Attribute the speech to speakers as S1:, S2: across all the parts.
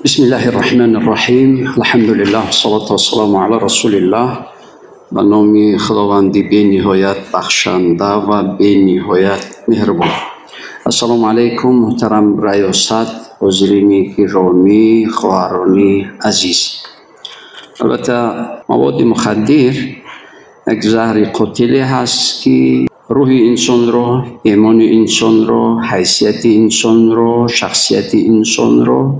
S1: بسم الله الرحمن الرحیم. الحمد لله والصلاة والسلام علی رسول الله. به نام خداوند بی نهایت بخشنده و بی نهایت مهربان. السلام علیکم محترم ریاست، حاضرین گرامی، خواهران عزیز. البته مواد مخدر یک زهر قاتلی هست که روح انسان رو، ایمان انسان رو، حیثیت انسان رو، شخصیت انسان رو،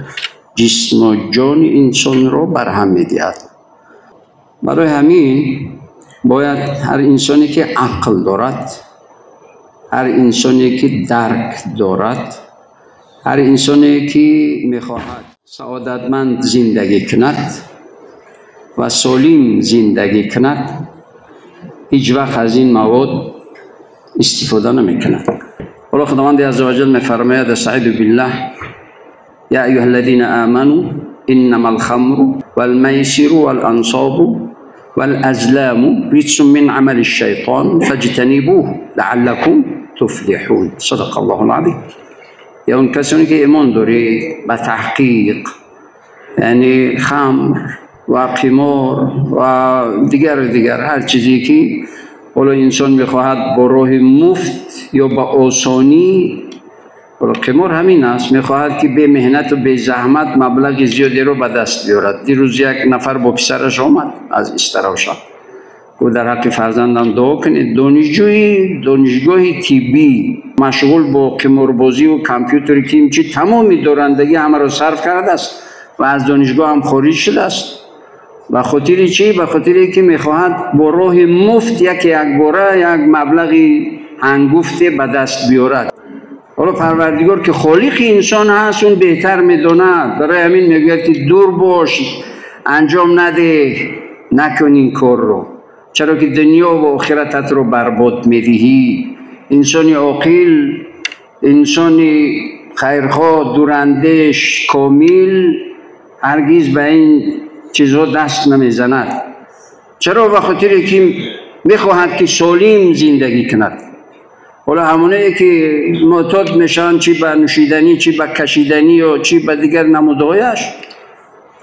S1: جسم و جان انسان رو برهم میدهد. برای همین باید هر انسانی که عقل دارد، هر انسانی که درک دارد، هر انسانی که میخواهد سعادتمند زندگی کند و سالم زندگی کند، هیچ وقت از این مواد استفاده نمیکند. حالا خداوند عزوجل میفرماید: استعیذ بالله، یا ایها الذین آمنوا انما الخمر والمیسر والانصاب والازلام رجس من عمل الشیطان فاجتنبوه لعلکم تفلحون. صدق الله العظیم. یا اون کسانی که ایمان دارید به تحقیق، یعنی خمر و قمار و دیگر هر چیزی که حالا انسان میخواهد با راه مفت یا با آسانی، حالا قمار همین است، میخواهد که به مهنت و به زحمت مبلغ زیادی رو به دست بیارد. دیروز یک نفر با پسرش آمد از استراوشا، گفت در حق فرزندم دعا کنید. دانشجوی دانشگاه طبی مشغول با قماربازی و کامپیوتر کیمچی، تمام دارندگی همه را صرف کرده است و از دانشگاه هم خارج شده است. به خاطر چی؟ به خاطر که میخواهد با راه مفت یک باره یک مبلغ هنگفته به دست بیارد. حالا پروردگار که خالق انسان هست اون بهتر میداند، برای همین میگوید که دور باش، انجام نده، نکن این کار رو، چرا که دنیا و آخرتت رو برباد میدهی. انسان عاقل، انسان خیرخواه، دوراندیش، کامل هرگز به این چیزها دست نمیزند. چرا؟ به خاطر که میخواهد که سالم زندگی کند. حالا همونه که معتاد میشن، چی به نوشیدنی، چی به کشیدنی یا چی به دیگر نمودهایش،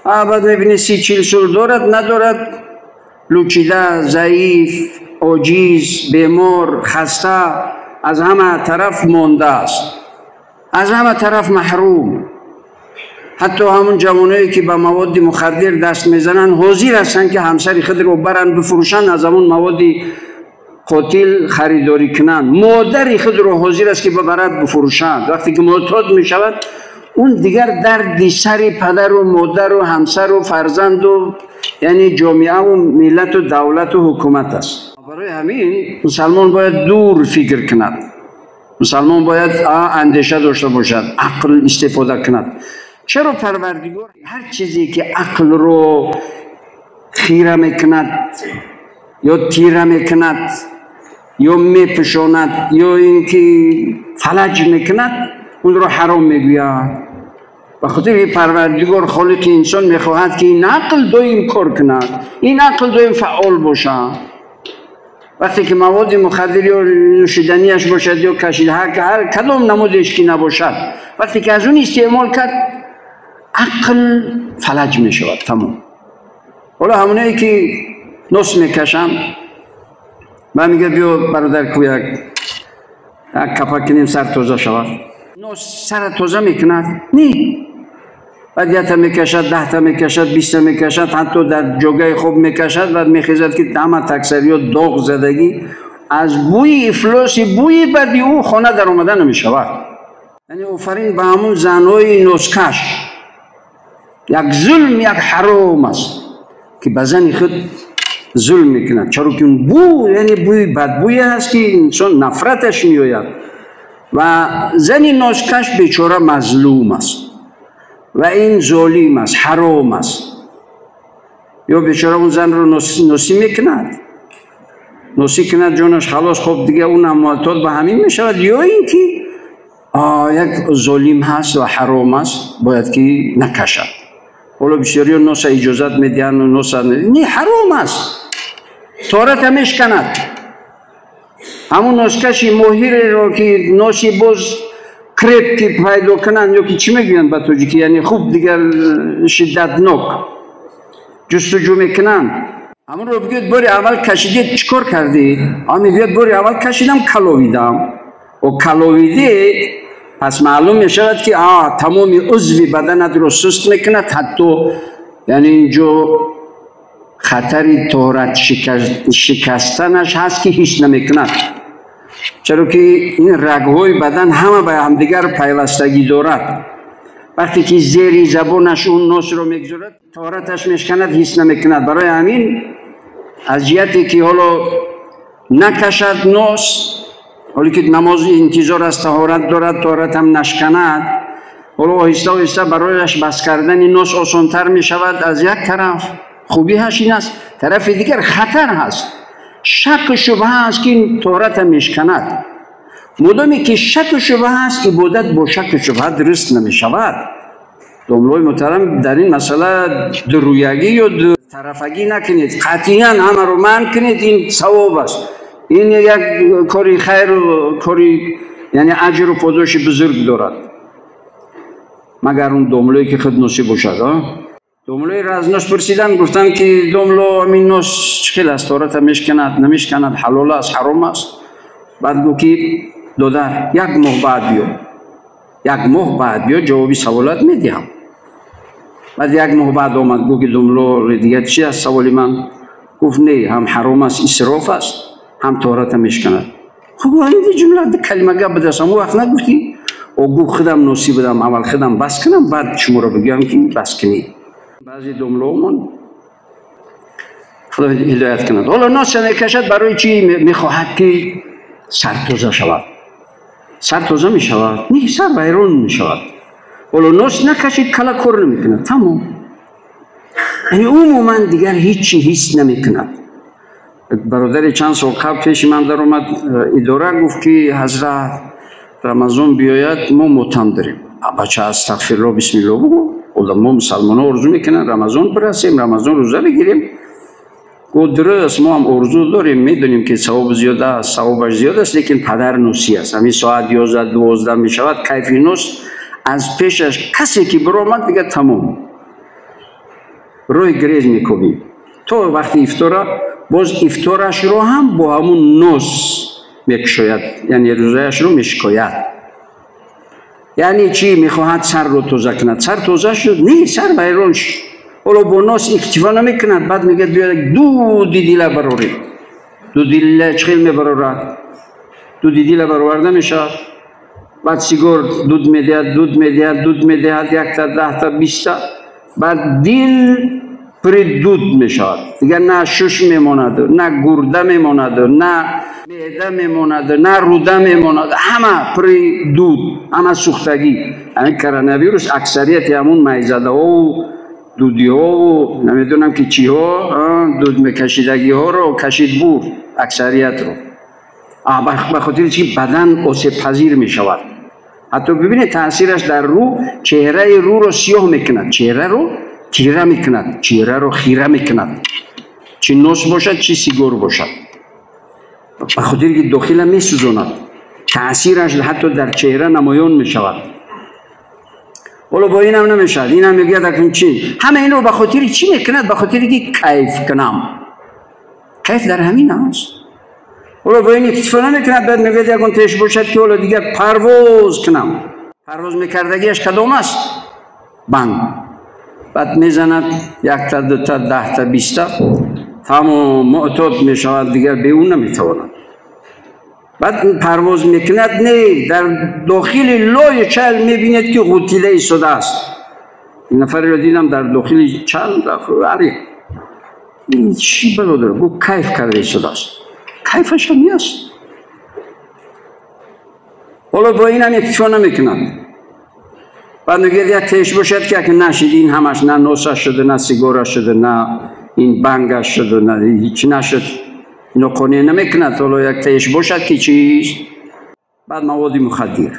S1: بعد میبینی 30-40 سال دارد ندارد، لوچیده، ضعیف، عاجز، بیمار، خسته، از همه طرف مانده است، از همه طرف محروم. حتی همون جوانایی که به مواد مخدر دست میزنن حاضر هستن که همسر خود رو برن بفروشن، از همون مواد قاتل خریداری کنن. مادر خود رو حاضر است که ببرد بفروشند. وقتی که معتاد میشود اون دیگر درد سر پدر و مادر و همسر و فرزند و یعنی جامعه و ملت و دولت و حکومت است. برای همین مسلمان باید دور فکر کند، مسلمان باید اندیشه داشته باشد، عقل استفاده کند. چرا پروردگار هر چیزی که عقل رو خیره میکند یا تیره میکند یا میپشاند یا اینکه فلج میکند اون رو حرام میگوید؟ به خاطر پروردگار خالق انسان میخواهد که این عقل دایم کار کند، این عقل دایم فعال باشد. وقتی که مواد مخدر یا نوشیدنیش باشد یا کشیده، هر کدام نمودش که نباشد، وقتی که از اون استعمال کرد عقل فلج می شود، تمام. حالا همونایی که نس میکشم من میگه بیا برادر کو یک کپک کنیم سر تازه شود، نس سر تازه میکند؟ نه. بعد 1 تا میکشد، 10 تا میکشد، 20 تا میکشد، حتی در جوگه خوب میکشد، بعد میخیزد که همه تکسری داغ زدگی از بوی افلاس، بوی بدی او خانه در آمده نمیشود. یعنی آفرین به همون زنهای نسکش. یک ظلم، یک حرام است که به زن خود ظلم میکند، چرا که اون بو، یعنی بوی بدبویی هست که انسان نفرتش میآید و زن نسکش بیچاره مظلوم است و این ظالم است، حرام است. یا بیچاره اون زن رو نسی میکند، نسی کند جانش خلاص، خب دیگه اون هم معتاد به همین میشود. یا اینکه یک ظالم هست و حرام است، باید که نکشد. حالا بسیاری نوس اجازت میدهند و نوس نه، حرام است، تارت میشکند. همون نسکشی ماهی رو که نوسی باز крепкий пайдо кунанд, ё ки чӣ мегӯянд ба тоҷикӣ, яъне хуб дигар шиддатнок ҷустуҷӯ мекунанд. Ҳамонро бигӯяд бори аввал кашидед, чӣ кор кардед? А мегӯяд бори аввал кашидам, каловидам. О каловидед, пас маълум мешавад ки тамоми узви баданатро суст мекунад, ҳатто яъне инҷо хатари тоҳарат шикастанаш ҳаст ки ҳис намекунад, чаро ки ин рагҳои бадан ҳама ба ҳамдигар пайвастагӣ дорад. Вақте ки зери забонаш он носро мегузорад, тоҳараташ мешканад, ҳис намекунад. Барои ҳамин аз ҷиҳате ки ҳоло накашад нос, ҳоле ки намози интизор аст, таҳорат дорад, таҳорат ҳам нашканад, ҳоло оҳиста оҳиста барояш бас кардани нос осонтар мешавад. Аз як тараф хубиаш ин аст, тарафи дигар хатар ҳаст, шаку шубҳа аст ки ин таҳората мешканад. Модоме ки шаку шубҳа ҳаст, ибодат бо шаку шубҳа дуруст намешавад. Домлои муҳтарам, дар ин масъала дурӯягӣ ё дутарафагӣ накунед, қатъиян ҳамаро манъ кунед, ин савоб аст, ин як кори хайру кори яъне аҷру подоши бузург дорад. Магар он домлое ки худ носӣ бошад. Домлоеро аз нос пурсиданд, гуфтанд ки домло, ҳамин нос чӣ хел аст, таҳората мешканад, намешканад, ҳалол аст, ҳаром аст? Баъд гуфт ки додар, як моҳ баъд биё, як моҳ баъд биё, ҷавоби саволат медиҳам. Баъд як моҳ баъд омад, гуфт ки домло, дигар чи аст саволи ман? Гуфт не, ҳам ҳаром аст, исроф аст, ҳам таҳората мешканад. Хуб, ҳамин ҷумла ду калима гап будааст, ҳамон вақт нагуфтӣ? О гуфт худам носӣ будам, аввал худам бас кунам, баъд шуморо бигӯям ки бас кунӣ. Баъзе домлоомон худо ҳидоят кунад. Ҳоло носа мекашад барои чӣ? Мехоҳад ки сар тоза шавад. Сар тоза мешавад? Не, сар вайрон мешавад. Ҳоло нос накашид, кала кор намекунад, тамом. Яъне умуман дигар ҳеҷ ҳис намекунад. Бародари чанд сол қабл пеши ман даромад идора, гуфт ки ҳазрат, Рамазон биёяд, мо мотам дорем. Бача, астағфирулло, бисмилло бугӯ. Мо мусалмонҳо орзу мекунанд Рамазон бирасем, Рамазон рӯза бигирем. Гуфт дуруст, мо ҳам орзу дорем, медонем ки савоб зиёд аст, савобаш зиёд аст, лекин падар носӣ аст. Ҳамин соат 11-12 мешавад, кайфи нос аз пешаш касе ки биромад, дигар тамом, рӯи грез мекобӣ то вақти ифтора. Боз ифторашро ҳам бо ҳамун нос мекушояд, яъне рӯзаашро мешикояд. Яъне чӣ? Мехоҳад сарро тоза кунад. Сар тоза шуд? Не, сар вайрон шуд. Ҳоло бо нос иктифо намекунад, баъд мегӯяд биё дуди дила барорем. Дуди дила чӣ хел мебарорад? Дуди дила бароварда мешавад. Баъд сигор дуд медиҳад, дуд медиҳад, дуд медиҳад, якта, 10та, 20та, баъд дил пури дуд мешавад. Дигар на шуш мемонад, на гурда мемонад, на меъда мемонад, на руда мемонад, ҳама пури дуд, ҳама сӯхтагӣ. Ҳамин коронавирус аксарияти ҳамун майзадаҳову дудиҳову намедонам ки чиҳо, дуд мекашидагиҳоро кашид бурд аксариятро. Ба хотири чи бадан осебпазир мешавад. Ҳатто бибинед, таъсираш дар рӯ, чеҳраи рӯро сиёҳ мекунад, чеҳраро тира мекунад, чеҳраро хира мекунад, чӣ нос бошад, чӣ сигор бошад, ба хотире ки дохила месӯзонад, таъсираш ҳатто дар чеҳра намоён мешавад. Ҳоло бо инам намешавад, инам мегӯяд акнун чӣ? Ҳама инро ба хотири чӣ мекунад? Ба хотире ки кайф кунам. Кайф дар ҳамин аст. Ҳоло бо ин иктифо намекунад, баъд мегӯяд ягон теш бошад ки ҳоло дигар парвоз кунам. Парвоз мекардагиаш кадом аст? Банг. Баъд мезанад якта, дута, 10та, 20та, тамом муътод мешавад, дигар бе ӯ наметавонад. Баъд парвоз мекунад, не, дар дохили лои чал мебинед ки ғутида истодааст. Ин нафареро дидам дар дохили чал, ариқ. Ин чӣ бало дорад? Гуфт кайф карда истодааст. Кайфаш ҳам нест. Ҳоло бо инам иктифо намекунад. Баъд мегӯяд як теш бошад ки ака нашид, ин ҳамаш на носаш шуда, на сигораш шуда, на ин бангаш шуда, на ҳеҷ нашуд. Ино қонеъ намекунад. Ҳоло як теш бошад ки чиз. Баъд маводи мухаддир.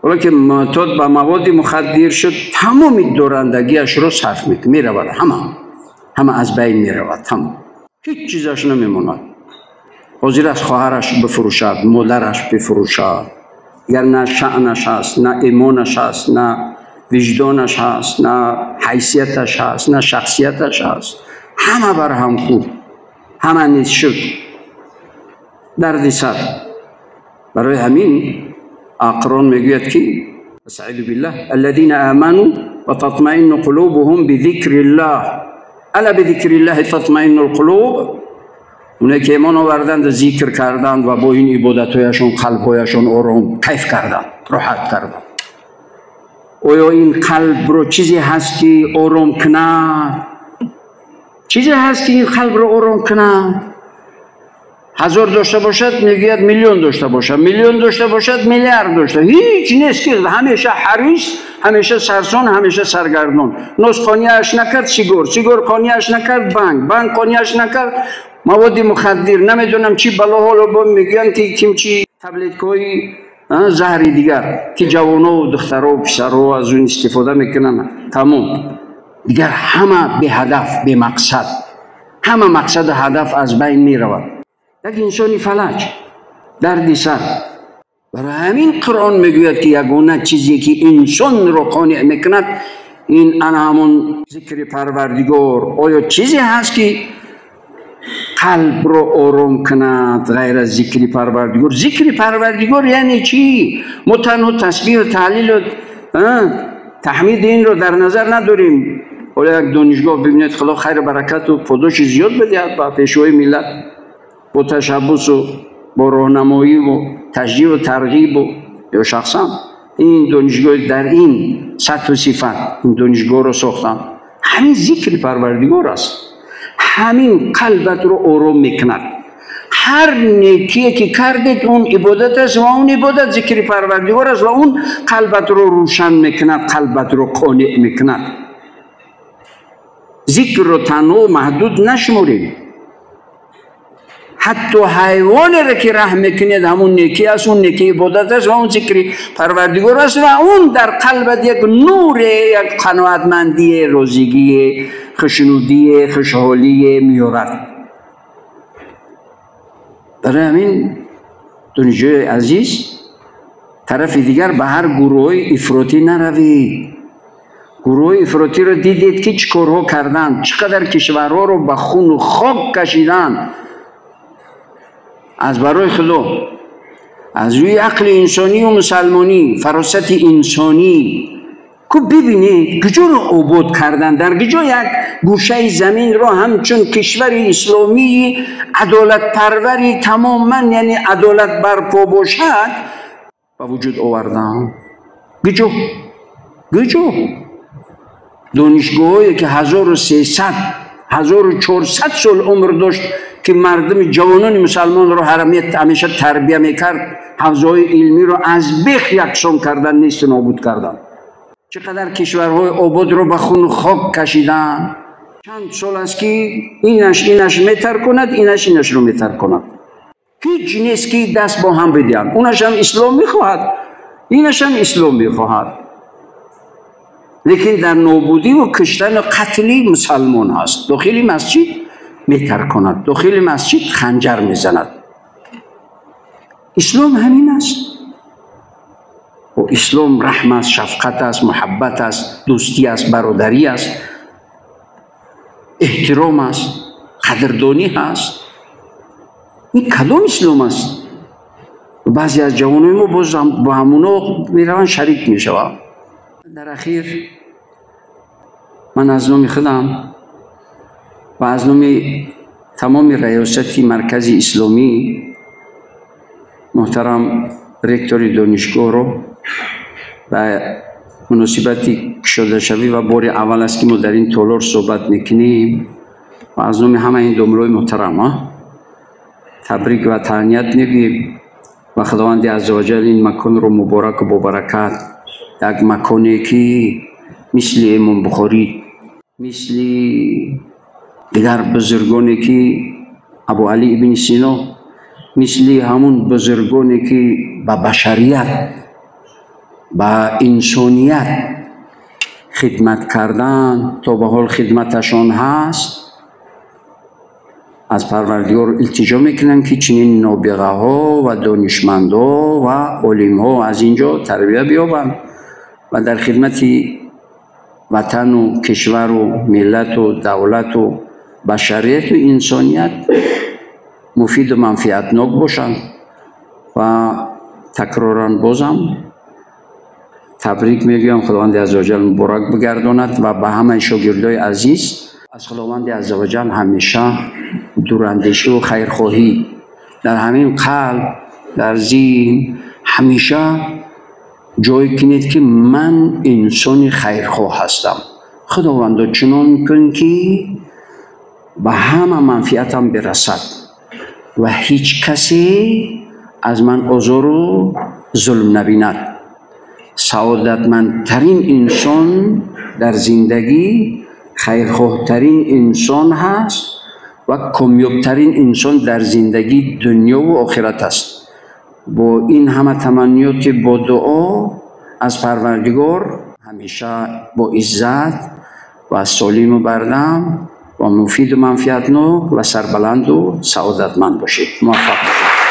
S1: Ҳоло ки муътод ба маводи мухаддир шуд, тамоми дорандагиашро сарф мекунад, меравад, ҳама аз байн меравад, тамом, ҳеҷ чизаш намемонад. Ҳозир аст хоҳараш бифурӯшад, модараш бифурӯшад, دیگر نه شأنش هست، نه ایمانش هست، نه وجدانش هست، نه حیثیتش هست، نه شخصیتش هست. همه بر هم خوب، همه نیز شد، درد سر. برای همین قرآن میگوید که استعیذ بالله الذين آمنوا وتطمئن قلوبهم بذکر الله الا بذکر الله تطمئن القلوب. اونایی که ایمان آوردند ذکر کردند و با این عبادتهایشون قلبهایشون آرام کیف کردند، راحت کردند. آیا این قلب رو چیزی هست که آرام کند؟ چیزی هست که این قلب رو آرام کند؟ هزار داشته باشد میگوید میلیون داشته باشد، میلیون داشته باشد میلیارد داشته، هیچ نیست که همیشه حریص، همیشه سرسان، همیشه سرگردان. نوز قانیش نکرد سیگار، سیگار قانیش نکرد بانک، بانک قانیش نکرد مواد مخدر، نمیدونم چی بلاها رو با میگن که کیمچی تبلت‌های زهری دیگر که جوان‌ها و دخترها و پسرها از اون استفاده میکنن. تمام دیگر همه به هدف، به مقصد، همه مقصد و هدف از بین میرود. یک انسانی فلج، درد سر. برای همین قرآن میگوید که یگانه چیزی که انسان رو قانع میکند این انا همون ذکر پروردگار. آیا چیزی هست که قلب رو آرام کند غیر از ذکر پروردگار؟ ذکر پروردگار یعنی چی؟ ما تنها تسبیح و تحلیل و تحمید این رو در نظر نداریم. حالا یک دانشگاه ببینید، خدا خیر و برکت و پاداش زیاد بدهد به پیشوای ملت با تشبث و با راهنمایی و تشجیع و ترغیب و یا شخصا این دانشگاه در این سطح و صفت این دانشگاه رو ساختن. همین ذکر پروردگار است، همین قلبت رو آرام میکند. هر نیکیه که کردید اون عبادت است و اون عبادت ذکر پروردگار است و اون قلبت رو روشن میکند، قلبت رو قانع میکند. ذکر رو تنها محدود نشمریم. حتی حیوانی را که رحم میکنید همون نیکی است، اون نیکی عبادت است و اون ذکر پروردگار است و اون در قلبت یک نور، یک قناعتمندی، روزگی، خوشنودی، خوشحالی میارد. برای همین دانشجوی عزیز، طرف دیگر به هر گروه افراطی نروید. گروه افراطی رو دیدید که چه کارها کردن، چقدر کشورها رو به خون و خاک کشیدن. از برای خدا، از روی عقل انسانی و مسلمانی، فراست انسانی کو ببینید کجا رو آباد کردن، در کجا یک گوشه زمین رو همچون کشور اسلامی عدالت پروری تماما، یعنی عدالت برپا باشد، به وجود آوردن. کجا کجا دانشگاهایی که 1300 1400 سال عمر داشت که مردم جوانان مسلمان رو همیشه تربیه میکرد، حوزه‌های علمی رو از بیخ یکسان کردن، نیست نابود کردن. چقدر کشورهای آباد رو به خون خاک کشیدن. چند سال است که اینش اینش میتر کند، اینش اینش رو میتر کند. هیچ نیست که دست با هم بدهند. اونش هم اسلام میخواهد، اینش هم اسلام میخواهد، لیکن در نابودی و کشتن و قتل مسلمان هست. داخل مسجد میتر کند، داخل مسجد خنجر میزند. اسلام همین است. و اسلام رحم است، شفقت است، محبت است، دوستی است، برادری است، احترام است، قدردانی هست. این کدام اسلام است؟ بعضی از جوانای ما باز با همونا میروند شریک میشوند. در اخیر من از نام خودم و از نام تمام ریاست مرکز اسلامی محترم رکتور دانشگاه رو به مناسبت کشاده شوی و بار اول است که ما در این تالار صحبت میکنیم و از نام همه این دملای محترم تبریک و تهنیت میگیم و خداوند عزوجل این مکان رو مبارک و بابرکت، یک مکانی که مثل امام بخاری، مثل دیگر بزرگانی که ابو علی ابن سینا، مثل همون بزرگانی که به بشریت، به انسانیت خدمت کردن تا به حال خدمتشان هست، Аз Парвардигор илтиҷо мекунам, ки чунин нобиғаҳо ва донишмандҳо ва олимҳо аз ин ҷо тарбия биёбанд ва дар хидмати ватану кишвару миллату давлату башарияту инсоният муфиду манфиатнок бошанд. Ва такроран бозам табрик мегӯям, Худованди аззаваҷал муборак бигардонад ва ба ҳамаи шогирдои азиз аз Худованди аззаваҷал ҳамеша дурандешиву хайрхоҳӣ дар ҳамин қалб, дар зиҳн ҳамеша ҷой кунед, ки ман инсони хайрхоҳ ҳастам. Худовандо, чунон кун, ки ба ҳама манфиатам бирасад ва ҳеҷ касе аз ман озору зулм набинад. Саодатмандтарин инсон дар зиндагӣ хайрхоҳтарин инсон ҳаст ва комёбтарин инсон дар зиндагӣ дунёву охират аст. Бо ин ҳама таманниёти бо дуо аз Парвардигор ҳамеша бо иззат ва солиму бардам ва муфиду манфиатнок ва сарбаланду саодатманд бошед. Муваффақ бошед.